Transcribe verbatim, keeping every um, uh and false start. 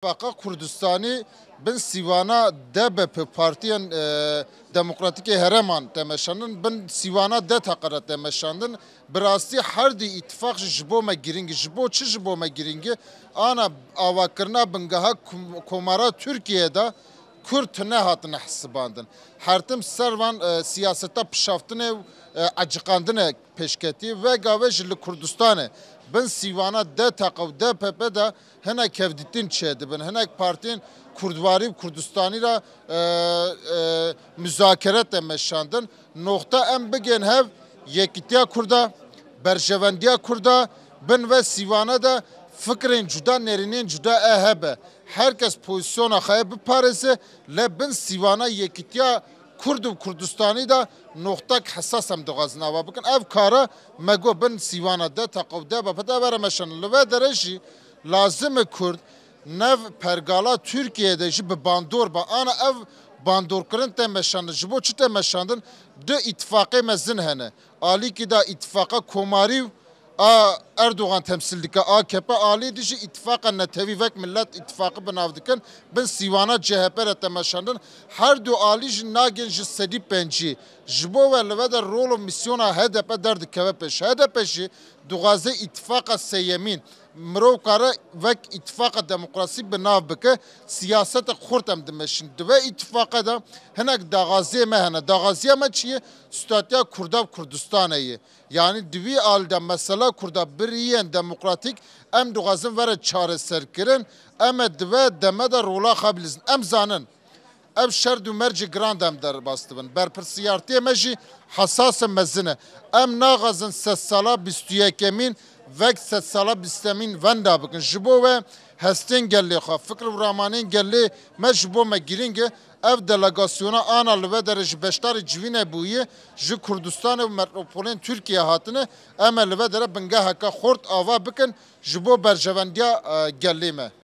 Îtifaqa Kurdistanî bin sîwana D B P, Partiyên, e, Demokratîk ê Herêman tê meşandin, bin sîwana D T Q re tê meşandin. Bi rastî her du îtifaq jî ji bo me girîng e. Ji bo çi ji bo me girîng e? Ana avakirina bingeha kom-, Komara Tirkiyeyê de Kurd tune hatine hisibandin. Her tim ser van, e, siyaseta pişaftinê û, e, eciqandinê pêşketî. Vegavê jî li Kurdistanê bin sîwana D T Q û D P P de hinek hevdîtin çêdibin. Hinek partiyên kurdwarî û Kurdistanî re, e, e, muzakere tê meşandin. Noxta em bigên hev yekîtiya Kurda, berjevendiya Kurda, bin ve sîwana de fikrên cuda, nerînên cuda e hebe. Her kes pozîsyona xwe biparêze, lê bin sîwana yekîtiya Kurd û Kurdistanî de noxtek hesas em dixwazin ava bikin. Ev kara me got bin sîwana D T Q û D B P de vere meşandin. Li vê derê jî lazim e Kurd nav pergala Tirkiyeyê de jî bi bandor be. Ana ev bandorkirin tê meşandin. Ji bo çi tê meşandin? Du îtifaqê mezin hene. Alîkî de îtifaqa komarî û a Erdogan temsîl dike A K P, alî dî jî îtifaqa netewî wek Millet Îtifaqi bi nav dikin, bin sîwana C H P re tê meşandin. Her du alî jî nagên ji sedî pêncî. Ji bo ve li vê de rol û mîsyona H D P derdikeve pêş. H D P jî dixwaze îtifaqa sêyemîn, mirov kare wek îtifaqa demokrasî bi nav bike, siyaseta xurt em dimeşin. Di vê îtifaqa de hinek daxwaziyê me hene. Daxwaziya me çi ye? Statuya Kurda û Kurdistanê ye. Yanî di wî alî de mesela Kurda bi riyên demokratîk em dixwazin vere çareserkirin. Em ê di vê deme de rola xwe bilîzin. Em zanin, ev şerd û mercê giran de em derbas dibin. Berpirsiyartiyê me jî hesas e, mezin e. Em naxwazin sedsala bîst û yekemîn wek sedsala bîstemîn wenda bikin. Ji bo we hestên gelê xwe, fikr û ramanên gelê me ji bo me girîng e. Ev delegasyona ana li vê derê ji beşdarê civîne bûye, ji Kurdistanê û metropolên Tirkiye hatine. Em ê li vê derê bingeheke xurt ava bikin ji bo berjevendiya, e, gelê me.